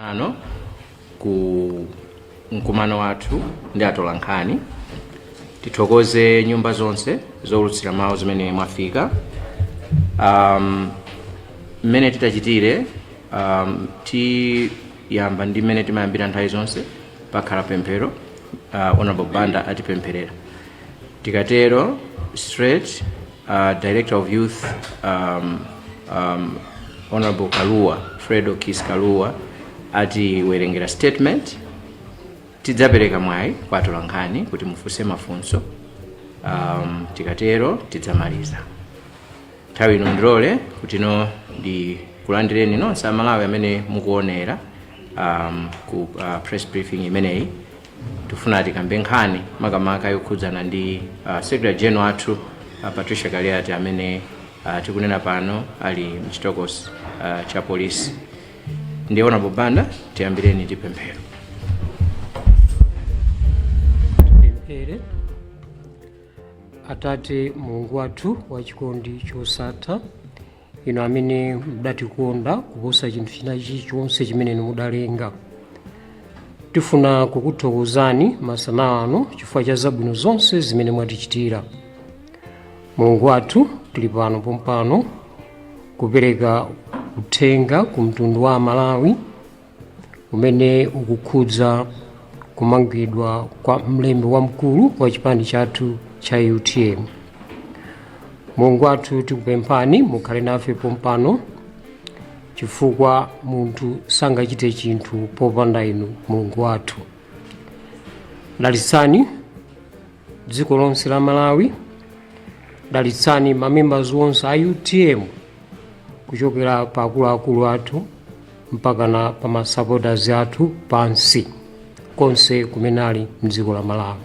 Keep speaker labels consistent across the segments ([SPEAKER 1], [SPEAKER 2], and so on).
[SPEAKER 1] Ano ku mkumano wathu ndi atolankhani, tithokoze nyumba zonse zowulutsira mawu zimene mwafika. Mmene titachitire, tiyamba ndi mmene timayambira nthawi zonse. Pakhala pemphero, Honorable Banda atipempherera. Tikatero, straight, Director of Youth, Honorable Kalua, Fredo Kis Kalua, atiwerengera statement. Tidzapereka mwayi kwa atolankhani kuti mufunse mafunso. Tikatero tidzamaliza. Nthawi ino ndilole kuti no ndikulandireni nonse Amalawi amene mukuonera ku press briefing imeneyi. Tifuna tikambe nkhani makamaka yokhudzana ndi Secretary General athu, Patricia Kaliati, amene tikunena pano ali mchitokosi cha polisi. Ndi Honorable Banda, tiyambireni ndi pemphero.
[SPEAKER 2] Tipemphere. Atate Mulungu wathu wachikondi chosatha, inu amene mudatikonda kuposa chinthu china chilichonse chimene inu mudalenga, tifuna kukuthokozani masana ano chifukwa cha zabwino zonse zimene mwatichitira. Mulungu wathu, tili pano pompano kupereka uthenga ku mtundu wa Amalawi umene ukukhudza kumangidwa kwa mlembi wamkulu wa chipani chathu cha UTM. Mulungu wathu, tikupemphani mukhale nafe pompano, chifukwa munthu sangachite chinthu popanda inu. Mulungu wathu, dalitsani dziko lonse la Malawi, dalitsani mamembers onse a UTM, kuchokera pa akuluakulu athu mpaka na pa masupporters athu pansi konse kumene ali mdziko la Malawi.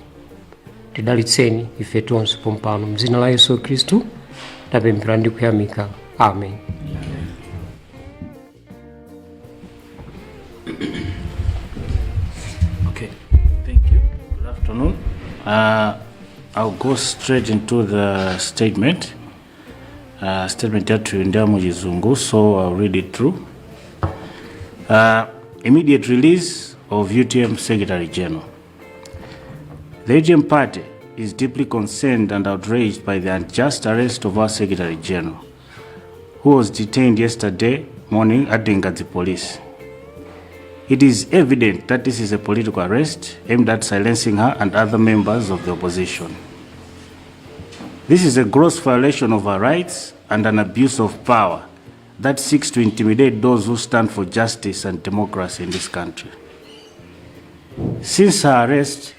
[SPEAKER 2] Tidalitseni ife tonse pompano. Mdzina la Yesu Khristu tapemphera ndi kuyamika, amen.
[SPEAKER 3] Okay, thank you. Good afternoon. I'll go straight into the statement. Statement yathu ndi ya muchizungu, so I'll read it through. Immediate release of UTM Secretary General. The UTM party is deeply concerned and outraged by the unjust arrest of our Secretary General, who was detained yesterday morning at the Lingadzi Police. It is evident that this is a political arrest aimed at silencing her and other members of the opposition. This is a gross violation of her rights and an abuse of power that seeks to intimidate those who stand for justice and democracy in this country. Since her arrest,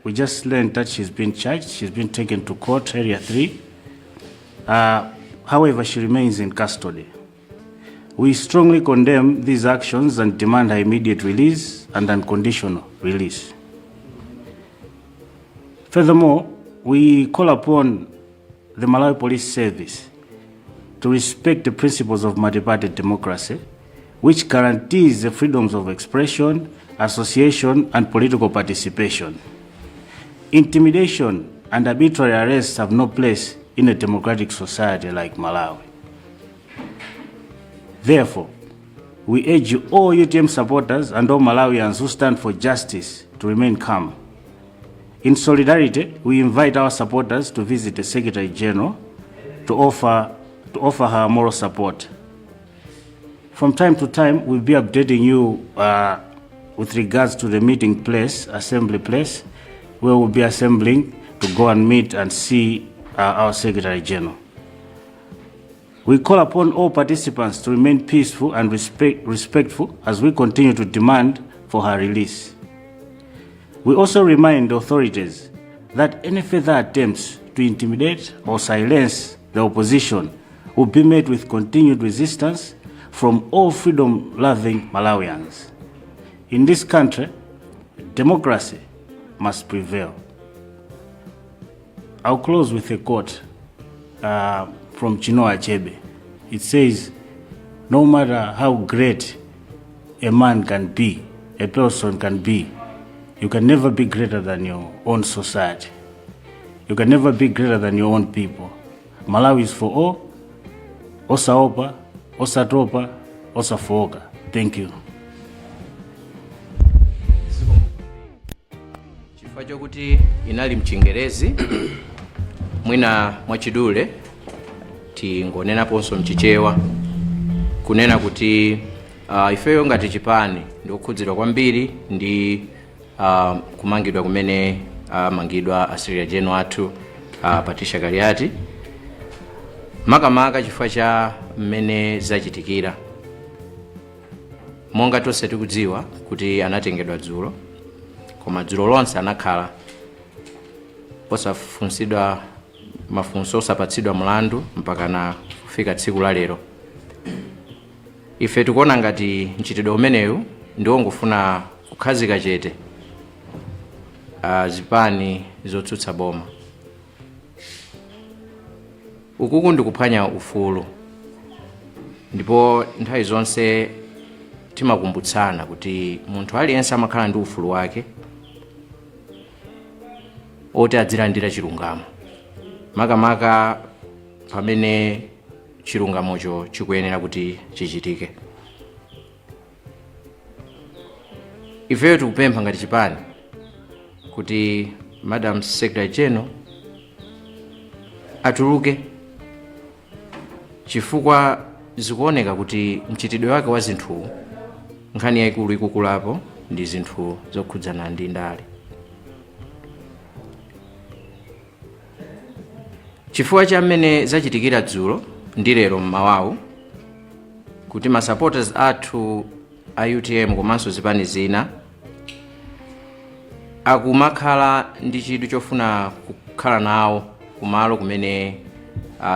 [SPEAKER 3] we just learned that she's been charged. She's been taken to court, Area 3. However, she remains in custody. We strongly condemn these actions and demand her immediate release and unconditional release. Furthermore, we call upon the Malawi Police Service to respect the principles of multi-party democracy, which guarantees the freedoms of expression, association, and political participation. Intimidation and arbitrary arrests have no place in a democratic society like Malawi. Therefore, we urge all UTM supporters and all Malawians who stand for justice to remain calm. In solidarity, we invite our supporters to visit the Secretary General to offer her moral support. From time to time, we'll be updating you with regards to the meeting place, assembly place, where we'll be assembling to go and meet and see our Secretary General. We call upon all participants to remain peaceful and respectful as we continue to demand for her release. We also remind authorities that any further attempts to intimidate or silence the opposition will be met with continued resistance from all freedom loving Malawians. In this country, democracy must prevail. I'll close with a quote from Chinua Achebe. It says, "No matter how great a man can be, a person can be, you can never be greater than your own society. You can never be greater than your own people." Malawi is for all. Osaopa, osatopa, osafooka. Thank you.
[SPEAKER 1] Chokuti inali mchingerezi, mwina mwachidule tingonenaponso mchichewa kunena kuti ifeyo ngati chipani ndikukhudzidwa kwambiri ndi kumangidwa kumene amangidwa a secretary general athu Patricia Kaliati, makamaka chifukwa cha mmene zachitikira. Monga tonse tikudziwa kuti anatengedwa dzulo, koma dzulo lonse anakhala osafunsidwa mafunso, osapatsidwa mlandu mpaka na kufika tsiku la lero. Ife tikuona ngati mchitidwe umenewu ndiwongofuna kukhazika chete zipani zotsutsa boma. Ukuku ndikuphwanya ufulu, ndipo nthawi zonse timakumbutsana kuti munthu aliyense amakhala ndi ufulu wake oti adzilandira chilungamo, makamaka pamene chilungamocho chikuyenera kuti chichitike. Ifeyo tikupempha ngati chipani kuti Madam Secretary General atuluke, chifukwa zikuoneka kuti mchitidwe wake wa zinthuwu, nkhani yayikulu ikukulapo ndi zinthu zokhudzana ndi ndale. Chifukwa cha mmene zachitikira dzulo ndi lero mmawawu, kuti ma supporters athu a UTM komanso zipani zina akumakhala ndi chidwi chofuna kukhala nawo kumalo kumene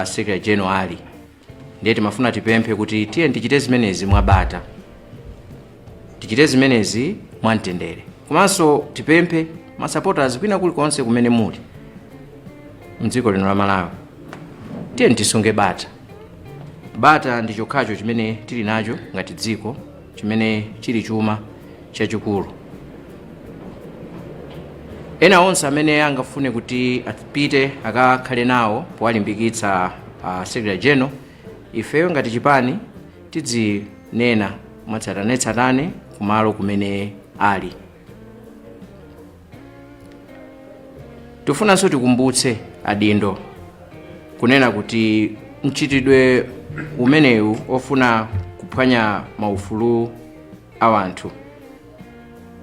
[SPEAKER 1] Secretary General ali, ndiye timafuna tipemphe kuti tiye tichite zimenezi mwabata, tichite zimenezi mwamtendere. Komanso tipemphe ma supporters kwina kulikonse kumene muli mdziko lino la Malawi, tiye tisunge bata. Bata ndi chokhacho chimene tili nacho ngati dziko, chimene chili chuma chachikulu. Ena onse amene angafune kuti apite akakhale nawo powalimbikitsa Secretary General, ifeyo ngati chipani tidzinena mwatsatanetsatane kumalo kumene ali. Tifunanso tikumbutse adindo kunena kuti mchitidwe umenewu ofuna kuphwanya maufulu a anthu,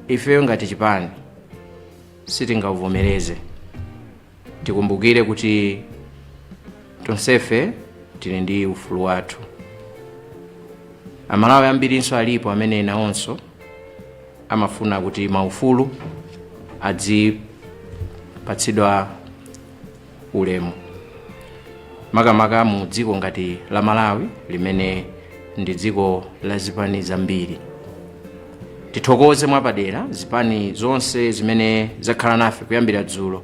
[SPEAKER 1] ifeyo ngati chipani sitingauvomereze. Tikumbukire kuti tonsefe tili ndi ufulu wathu. Amalawi ambirinso alipo amene nawonso amafuna kuti maufulu adzipatsidwa ulemu, makamaka mu dziko ngati la Malawi limene ndi dziko la zipani zambiri. Tithokoze mwapadera zipani zonse zimene zakhala nafe kuyambira dzulo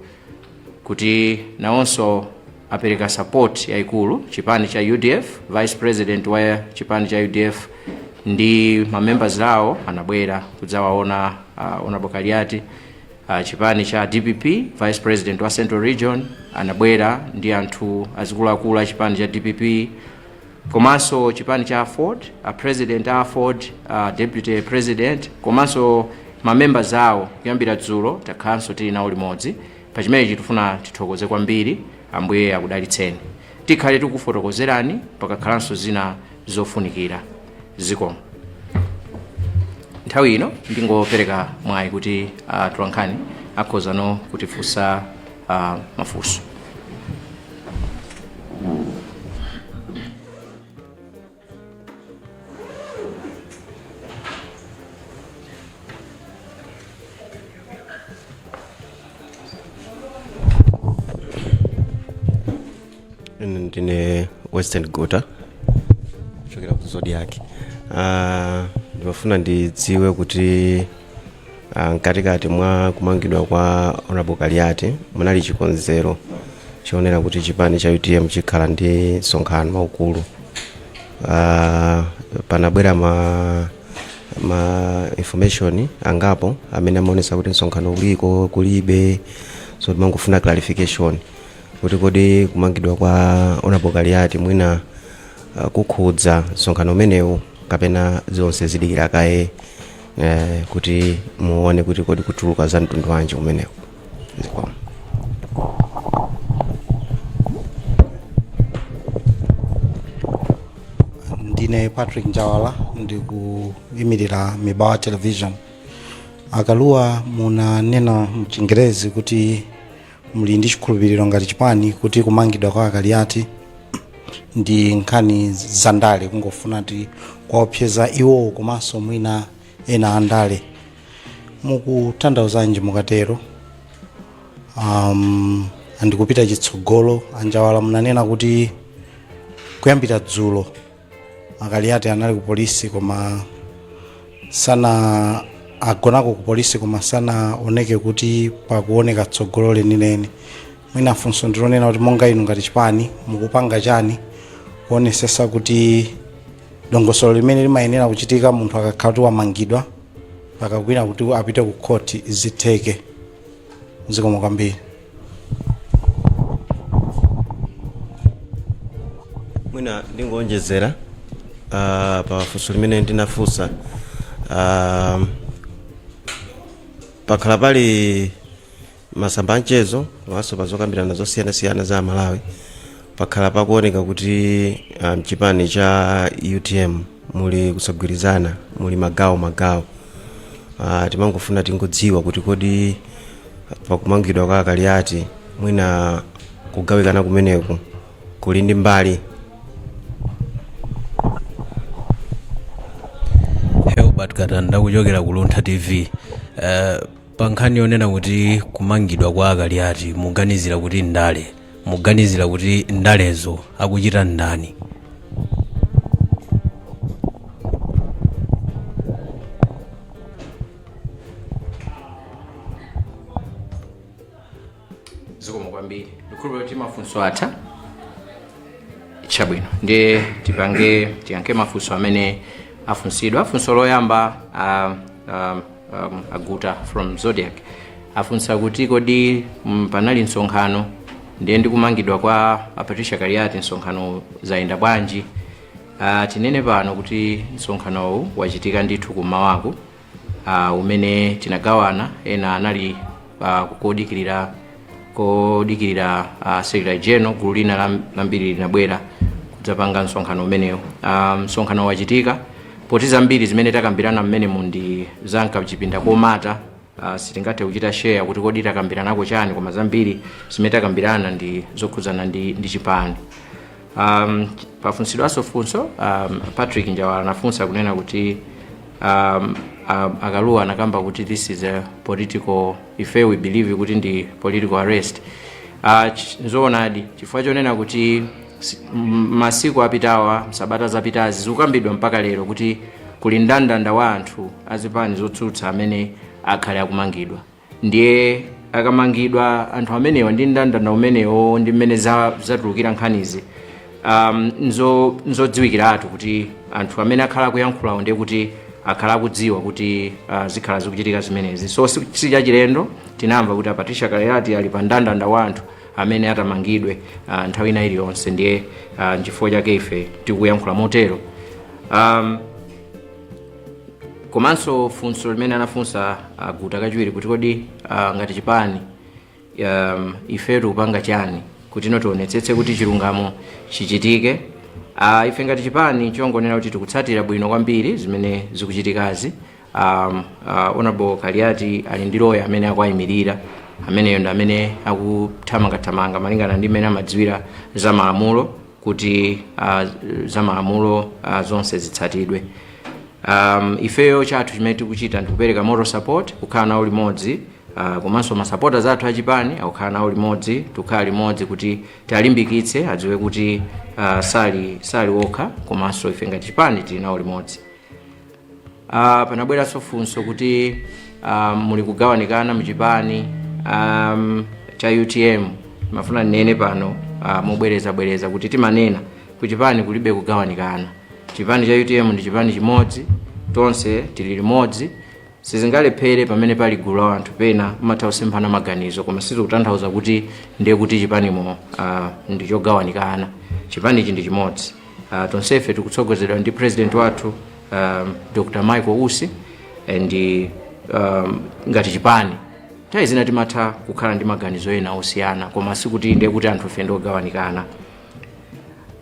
[SPEAKER 1] kuti nawonso apereka support yayikulu. Chipani cha UDF, Vice President wa chipani cha UDF ndi mamembers awo anabwera kudzawaona Honorable Kaliati. Chipani cha DPP, Vice President wa Central Region anabwera ndi anthu azikuluakulu a chipani cha DPP, komanso chipani cha AFORD, a President a AFORD, Deputy President komanso mamembers awo, kuyambira dzulo takhalanso tili nawo limodzi. Pachimenechi tifuna tithokoze kwambiri, Ambuye akudalitseni. Tikhale tikufotokozerani pakakhalanso zina zofunikira. Zikomo. Nthawi ino ndingopereka mwayi kuti atolankhani akhozano kutifunsa mafunso.
[SPEAKER 4] Ine ndine Western Gota kuchokera ku Zodiak. Ndimafuna ndidziwe kuti mkatikati mwa kumangidwa kwa Honorable Kaliati munali chikonzero chionera kuti chipani cha UTM chikhala ndi msonkhano waukulu. Panabwera ma information angapo amene amaonesa kuti msonkhano uliko, kulibe, so timangofuna clarification kuti kodi kumangidwa kwa Honorable Kaliati mwina kukhudza msonkhano umenewu, kapena zonse zidikira kaye kuti muone kuti kodi kutuluka za mtundu wanji umenewu? Zikomo.
[SPEAKER 5] Ndine Patrick Njawala, ndikuyimirira Mibawa Television. A Kalua, munanena mchingerezi kuti muli ndi chikhulupiriro ngati chipani kuti kumangidwa kwa Akaliati ndi nkhani zandale, kungofuna ti kuwaopseza iwowo komanso mwina ena andale. Mukutanthauzanji mukatero? Andikupita chitsogolo, Anjawala, munanena kuti kuyambira dzulo Akaliati anali ku polisi koma sana agonako ku polisi, koma sanaoneke kuti pakuoneka tsogolo lenileni. Mwina funso ndilonena kuti monga inu ngati chipani mukupanga chani kuonesesa kuti dongosolo limene limayenera kuchitika munthu akakhala kuti wamangidwa akakwira kuti apite ku khoti zitheke? Zikomo kwambiri.
[SPEAKER 4] Mwina ndingonjezera pa funso limene ndinafunsa. Pakhala pali masamba amchezo komanso pa zokambirana zosiyanasiyana za Malawi, pakhala pakuoneka kuti mchipani cha UTM muli kusagwirizana, muli magawo magawo. Timangofuna tingodziwa kuti kodi pakumangidwa kwa Akaliati mwina kugawikana kumeneku kuli ndi mbali?
[SPEAKER 6] Helbert Katanda kuchokera ku Luntha TV. Pa nkhani yonena kuti kumangidwa kwa Akaliati muganizira kuti ndale, muganizira kuti ndalezo akuchita ndani?
[SPEAKER 1] Zikomo kwambiri. Ndikhulupirira kuti mafunso atha. Chabwino, ndiye tipange tiyankhe mafunso amene afunsidwa. Funso loyamba, Aguta from Zodiac afunsa kuti kodi panali msonkhano, ndiye ndikumangidwa kwa a Patricia Kaliati, msonkhano zayenda bwanji? Tinene pano kuti msonkhanowu wachitika ndithu kummawaku, umene tinagawana. Ena anali kodikirira secretary general, gulu lina lambiri linabwera kudzapanga msonkhano umenewu. Msonkhano wachitika. Poti zambiri zimene takambirana mmenemu ndi zamkachipinda komata, sitingathe kuchita share kuti kodi takambiranako chani, koma zambiri zimene takambirana ndi zokhudzana ndi chipani. Pafunsidwanso funso, Patrick Njawala anafunsa kunena kuti Akaluwa anakamba kuti this is a political, ife we believe kuti ndi political arrest. Nzoonadi, chifukwa chonena kuti masiku apitawa, sabata zapitazi, zikukambidwa mpaka lero kuti kuli mndandanda wa anthu azipani zotsutsa amene akhale akumangidwa. Ndiye akamangidwa anthu amenewa ndi mndandanda umenewo ndi mmene zatulukira nkhanizi, nzodziwikiratu kuti anthu amene akhala akuyankhulawo ndiye kuti akhala akudziwa kuti zikhala zikuchitika zimenezi. So si chachilendo tinamva kuti a Patricia Kaliati ali pa mndandanda wa anthu amene atamangidwe nthawi ina iliyonse. Ndiye nchifukwa chake ife tikuyankhula motero. Komanso funso limene anafunsa Aguta kachiwiri kuti kodi ngati chipani ife tikupanga chani kuti ino tionetsetse kuti chilungamo chichitike? Ife ngati chipani chongonena kuti tikutsatira bwino kwambiri zimene zikuchitikazi. Honorable Kaliati ali ndi loya amene akuayimirira, ameneyo ndi amene akuthamangathamanga malingana ndi mmene amadziwira za malamulo kuti za malamulo zonse zitsatidwe. Ifeyo chathu chimene tikuchita ndikupereka moral support, kukhala nawo limodzi, komanso masupporters athu achipani akukhala nawo limodzi. Tikukhala limodzi kuti talimbikitse, adziwe kuti sali okha, komanso ife ngati chipani tili nawo limodzi. Panabweranso funso kuti muli kugawanikana muchipani cha UTM. Mafuna ndinene pano mobwerezabwereza kuti timanena kuchipani kulibe kugawanikana. Chipani cha UTM ndi chipani chimodzi, tonse tili limodzi. Sizingalephere pamene pali gulu la anthu pena umatha kusemphana maganizo, koma sizikutanthauza kuti ndiye kuti chipanimo ndi chogawanikana. Chipanichi ndi chimodzi. Tonsefe tikutsogozedwa ndi president wathu, Dr Michael Usi, and ngati chipani Nthawi zina timatha kukhala ndi maganizo ena osiyana, koma sikuti ndiye kuti anthu ife ndiogawanikana.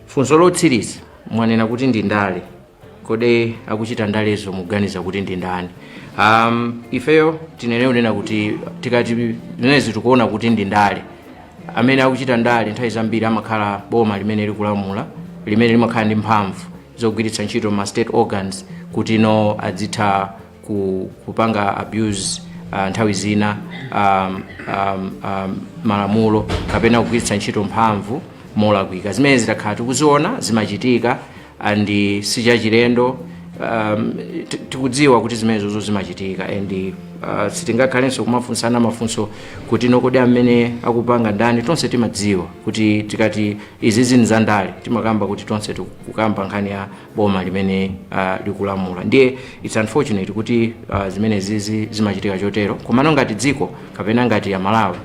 [SPEAKER 1] Funso lotsiriza, mwanena kuti ndi ndale. Kodi akuchita ndalezo mukuganiza kuti ndi ndani? Ifeyo tinene kunena kuti tikati zimenezi tikuona kuti ndi ndale, amene akuchita ndale nthawi zambiri amakhala boma limene likulamula, limene limakhala ndi mphamvu zogwiritsa ntchito ma state organs kuti no adzitha kupanga abuse nthawi zina malamulo kapena kugwiritsa ntchito mphamvu molakwika. Zimene zitakhala tikuziona zimachitika and sichachilendo. Tikudziwa kuti zimenezozo zimachitika and sitingakhalenso kumafunsana mafunso kuti no kodi amene akupanga ndani. Tonse timadziwa kuti tikati izi zini za ndale, timakamba kuti tonse tikukamba nkhani ya boma limene likulamula. Ndiye it's unfortunate kuti zimene zizi zimachitika chotero, komano ngati dziko kapena ngati ya Malawi,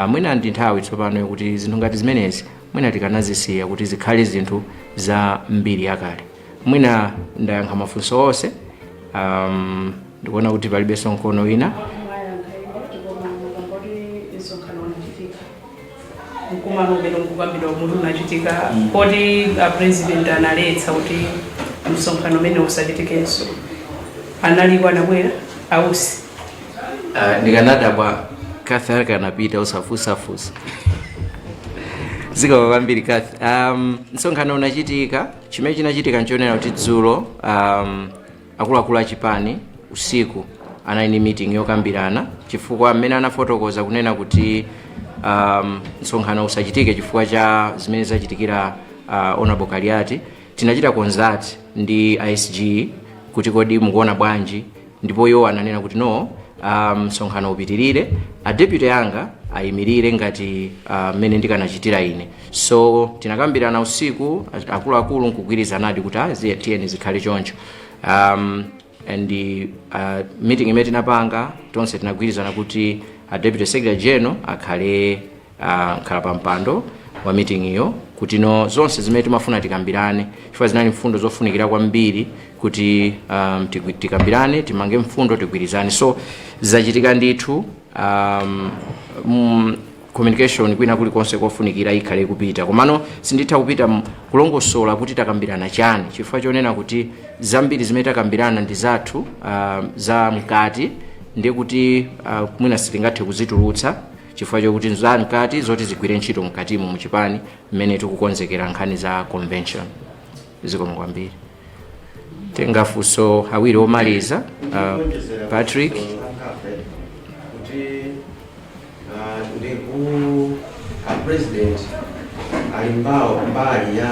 [SPEAKER 1] mwina ndi nthawi tsopano yokuti zinthu ngati zimenezi mwina tikanazisiya kuti zikhale zinthu za mbiri yakale. Mwina ndayankha mafunso onse. Ndikuona kuti palibenso mkono wina.
[SPEAKER 7] Msonkhano unachitika, mkumano umene ukukambidwa muti unachitika, poti a president analetsa kuti msonkhano umene usachitikenso, analiko? Anabwera ausi?
[SPEAKER 1] Ndikanadabwa Kathy akanapita usafusafusa. Zikomo kwambiri, Kathy. Msonkhano unachitika. Chimene chinachitika nchonena kuti dzulo akuluakulu achipani usiku anali ndi meeting yokambirana, chifukwa mmene anafotokoza kunena kuti msonkhano usachitike chifukwa cha zimene zachitikira Honorable Kaliati, tinachita consult ndi ISG kuti kodi mukuona bwanji, ndipo iwo ananena kuti no, msonkhano upitirire, a deputy anga ayimirire ngati mmene ndikanachitira ine. So tinakambirana usiku, akuluakulu nkugwirizanadi kuti tiyeni zikhale choncho. And meeting imene tinapanga, tonse tinagwirizana kuti a deputy secretary general akhale khala pa mpando wa meeting iyo, kuti no zonse zimene timafuna tikambirane, chifukwa zinali mfundo zofunikira kwambiri kuti tikambirane, timange mfundo, tigwirizane. So zachitika ndithu. Communication kwina kulikonse kofunikira ikhale kupita, komano sinditha kupita kulongosola kuti takambirana chani, chifukwa chonena kuti zambiri zimene takambirana ndi zathu za mkati, ndiye kuti mwina sitingathe kuzitulutsa chifukwa chokuti za mkati zoti zigwire ntchito mkatimo muchipani mmene tikukonzekera nkhani za convention. Zikomo kwambiri. Tenga funso awiri omaliza. Patrick.
[SPEAKER 4] Kuti ndi ku a president ali mbawo mbali ya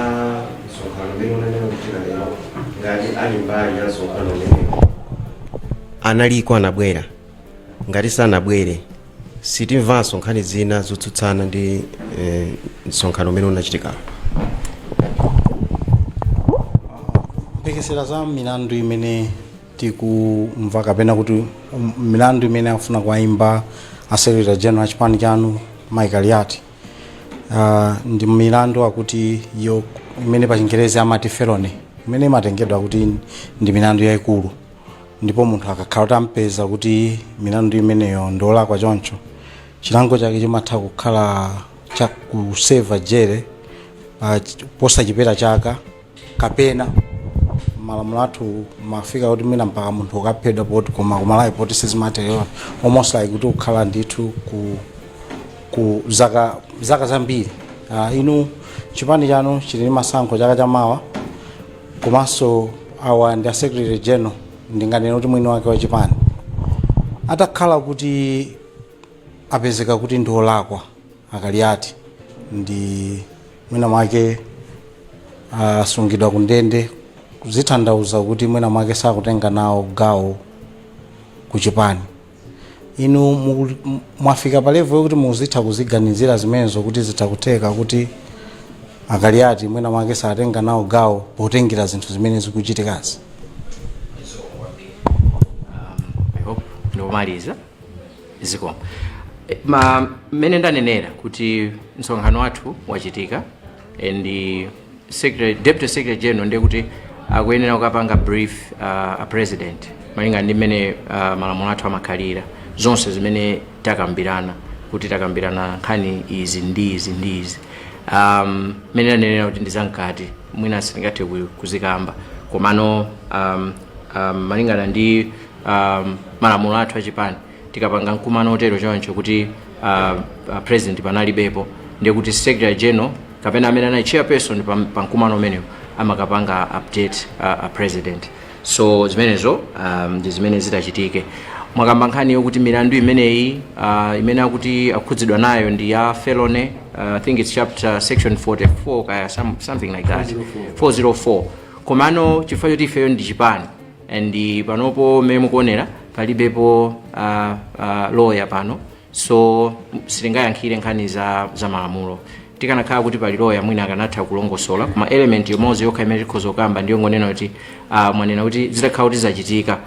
[SPEAKER 4] msonkhano umene unanena kuchitika lero, ngati ali mbali ya msonkhano umenewo, analiko, anabwera? Ngati sanabwere, sitimvanso nkhani zina zotsutsana ndi msonkhano umene unachitikalo?
[SPEAKER 5] Mphekesera za milandu imene tikumva, kapena kuti milandu imene afuna kuwayimba a secretary general achipani chanu Michael Yati, ndi milandu akuti yo imene pa Chingerezi amati felony, imene imatengedwa kuti ndi milandu yayikulu, ndipo munthu akakhala kuti ampeza kuti milandu imeneyo ndiolakwa choncho, chilango chake chimatha kukhala cha kuseva jere posachepera chaka, kapena malamulo athu mafika kuti mwina mpaka munthu ukaphedwa poti, koma kumalawi poti sizimaterewa, almost like kuti kukhala ndithu ku zaka zambiri. Inu chipani chanu chili ndi masankho chaka chamawa, komanso awa ndi a secretary general, ndinganene kuti mwini wake wa chipani. Atakhala kuti apezeka kuti ndi olakwa akaliati, ndi mwina mwake asungidwa ku ndende, kuzitanthauza kuti mwina mwake sakutenga nawo gawo ku chipani. Inu mwafika pa level yokuti muzitha kuziganizira zimenezo, kuti zitha kutheka kuti akaliati mwina mwake satenga nawo gawo potengera zinthu zimene zikuchitikazi?
[SPEAKER 1] I hope ndikumaliza. Zikomo. Ma mmene ndanenera kuti msonkhano wathu wachitika and deputy secretary general ndiye kuti akuyenera kukapanga brief a president malinga ndi mmene malamulo athu amakhalira. zonse zimene takambirana, kuti takambirana nkhani izi ndi izi ndi izi. Mmene anenera kuti ndizamkati, mwina sindingathe kuzikamba, komano malingana ndi malamulo athu achipani, tikapanga mkumano otero choncho kuti president panalibepo, ndiye kuti secretary general kapena amene anali chairperson pa mkumano umenewo amakapanga update president. So zimenezo ndi zimene zitachitike. Mwakamba nkhani yokuti milandu imeneyi imene akuti akhudzidwa nayo ndi ya felony, I think it's chapter section 44 kaya something like that, 404. Komano chifukwa choti ifeyo ndi chipani and panopo mmene mukuonera palibepo lawyer pano, so sitingayankhire nkhani za malamulo. Tikanakhala kuti pali lawyer, mwina akanatha kulongosola, koma element imodzi yokha imene tikhoza kukamba ndiyo ngonena kuti mwanena kuti zitakhala kuti zachitika,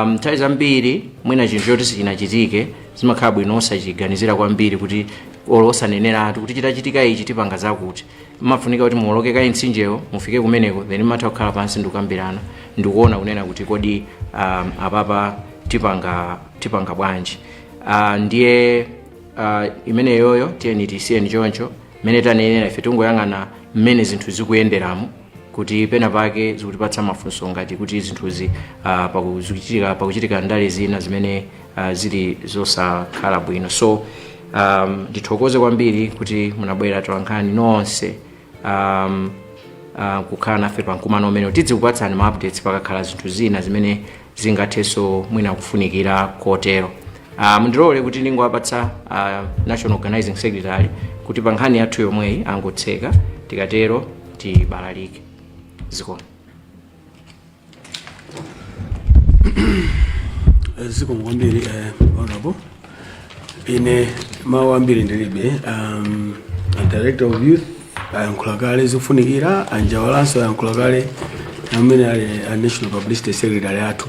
[SPEAKER 1] nthawi zambiri mwina chinthu choti sichinachitike zimakhala bwino osachiganizira kwambiri, kuti olo osaneneratu kuti chitachitika ichi tipanga zakuti. Mafunika kuti muwoloke kayi mtsinjewo, mufike kumeneko, then matha kukhala pansi ndikukambirana ndikuona kunena kuti kodi apapa tipanga bwanji. Ndiye imeneyoyo tiyeni tisiyeni choncho. Mmene tanenera, ife tingoyang'ana mmene zinthu zikuyenderamo, kuti pena pake zikutipatsa mafunso ngati kuti zinthuzi pakuchitika ndale zina zimene zili zosakhala bwino. So ndithokoze kwambiri kuti munabwera tolankhani nonse kukhala nafe pa mkumano umene. Tidzikupatsani ma updates pakakhala zinthu zina zimene zingathenso mwina kufunikira kotero. Mundilole kuti ndingowapatsa national organizing secretary kuti pa nkhani yathu yomweyi angotseka, tikatero tibalalike. Zikomo.
[SPEAKER 8] Zikomo kwambiri, honorable. Ine mawu ambiri ndilibe. Director of youth ayankhula kale zofunikira, anjawalanso ayankhula kale, amene ali a national publicity secretary athu.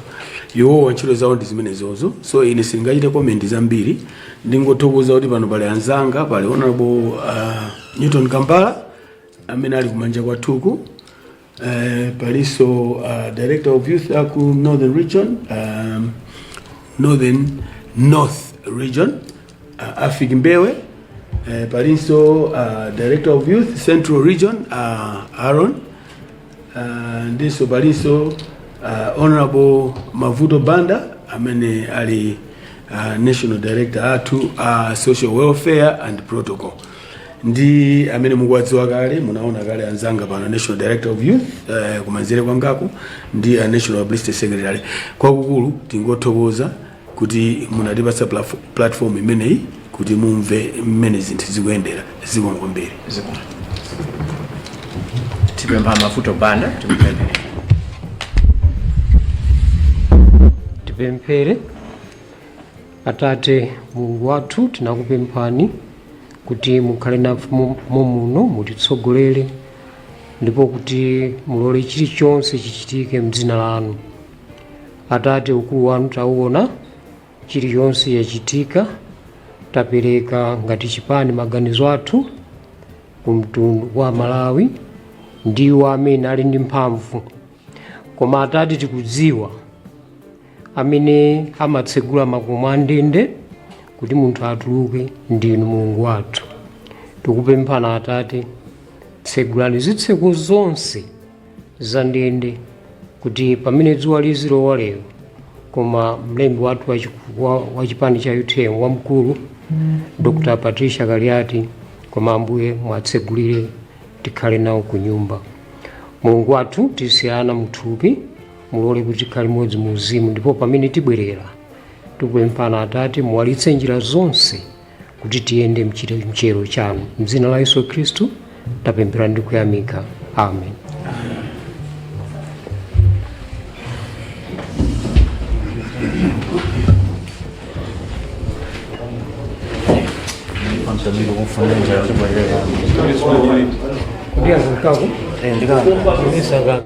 [SPEAKER 8] Iwowa ntchito zawo ndi zimenezozo, so ine sindingachite comment zambiri. Ndingothokoza kuti pano pali anzanga, pali honorable Newton Kambala amene ali kumanja kwathuku, palinso director of youth aku northern region, northern north region, Afik Mbewe, palinso director of youth central region, Aaron, ndinso palinso honorable Mavuto Banda amene ali national director athu social welfare and protocol, ndi amene mukuwadziwa kale, munaona kale anzanga pano, national director of youth kumanzere kwangaku ndi a national publicity secretary. Kwakukulu tingothokoza kuti munatipatsa platform imeneyi kuti mumve mmene zinthu zikuyendera. Zikomo kwambiri.
[SPEAKER 1] Zikomo. Tipempha Mavuto Banda timupemphere.
[SPEAKER 2] Tipemphere. Atate Mulungu wathu, tinakupemphani kuti mukhale nafe momuno, mutitsogolere, ndipo kuti mulole chilichonse chichitike mdzina lanu. Atate, ukulu wanu tauona, chilichonse chachitika. Tapereka ngati chipani maganizo athu ku mtundu wa Malawi, ndiwo amene ali ndi mphamvu. Koma Atate, tikudziwa amene amatsegula makomo a ndende kuti munthu atuluke ndinu Mulungu wathu. Tikupemphana Atate, tsegulani zitseko zonse za ndende kuti pamene dzuwa lizilowa lero, koma mlembi wathu wa chipani cha UTM wamkulu Dr Patricia Kaliati, koma Ambuye mwatsegulire tikhale nawo ku nyumba. Mulungu wathu, tisiyana muthupi, mulole kuti tikhale limodzi mu uzimu, ndipo pamene tibwerera, tikupemphana Atate, muwalitse njira zonse kuti tiyende mchiyero chanu. Mdzina la Yesu Khristu tapemphera ndi kuyamika, amen. Ndiyakunkako. Ndikanga.